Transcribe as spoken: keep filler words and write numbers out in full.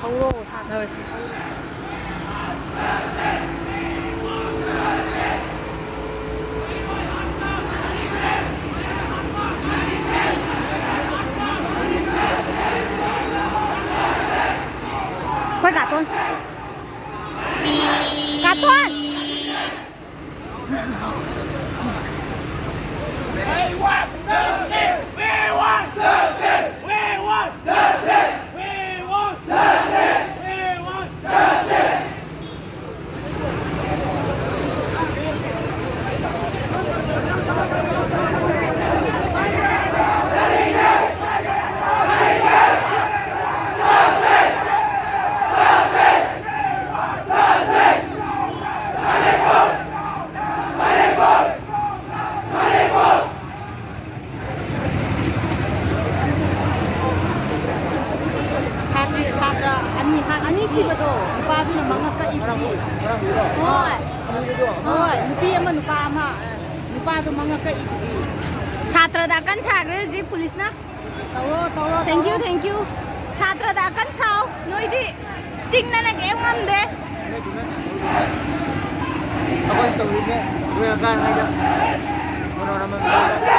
ꯇꯧꯔꯣ, ꯁꯥꯟꯅꯔꯣ꯫ ꯑꯩꯈꯣꯏ ꯀꯥꯇꯣꯟ꯫ ꯀꯥꯇꯣꯟ! ꯁꯥꯇ꯭ꯔꯤ, ꯁꯥꯇ꯭ꯔ ꯑꯅꯤ ꯍꯥꯠ-, ꯑꯅꯤ ꯁꯤꯕꯗꯣ, ꯅꯨꯄꯥꯗꯨꯅ ꯃꯉꯛ ꯀꯛꯏꯗꯨꯗꯤ꯫ ꯍꯣꯏ꯫ ꯍꯣꯏ, ꯅꯨꯄꯤ ꯑꯃ, ꯅꯨꯄꯥ ꯑꯃ, ꯅꯨꯄꯥꯗꯣ ꯃꯉꯛ ꯀꯛꯏꯗꯨꯗꯤ꯫ ꯁꯥꯇ꯭ꯔꯗ ꯑꯀꯟ ꯁꯥꯈ꯭ꯔꯦ ꯍꯧꯖꯤꯛ ꯄꯨꯂꯤꯁꯅ꯫ ꯇꯧꯔꯣ, ꯇꯧꯔꯣ, thank you, ꯇꯧꯔꯣ꯫ Thank you꯫ ꯁꯥꯇ꯭ꯔꯗ ꯑꯀꯟ ꯁꯥꯎ, ꯅꯣꯏꯗꯤ ꯆꯤꯡꯗꯅ ꯀꯩꯝ ꯉꯝꯗꯦ꯫ ꯑꯩꯈꯣꯏꯁꯨ ꯇꯧꯔꯤꯅꯦ, ꯅꯣꯏ ꯑꯉꯥꯡꯉꯩꯗ ꯃꯔꯣꯟ ꯑꯃ ꯉꯥꯡꯕ꯫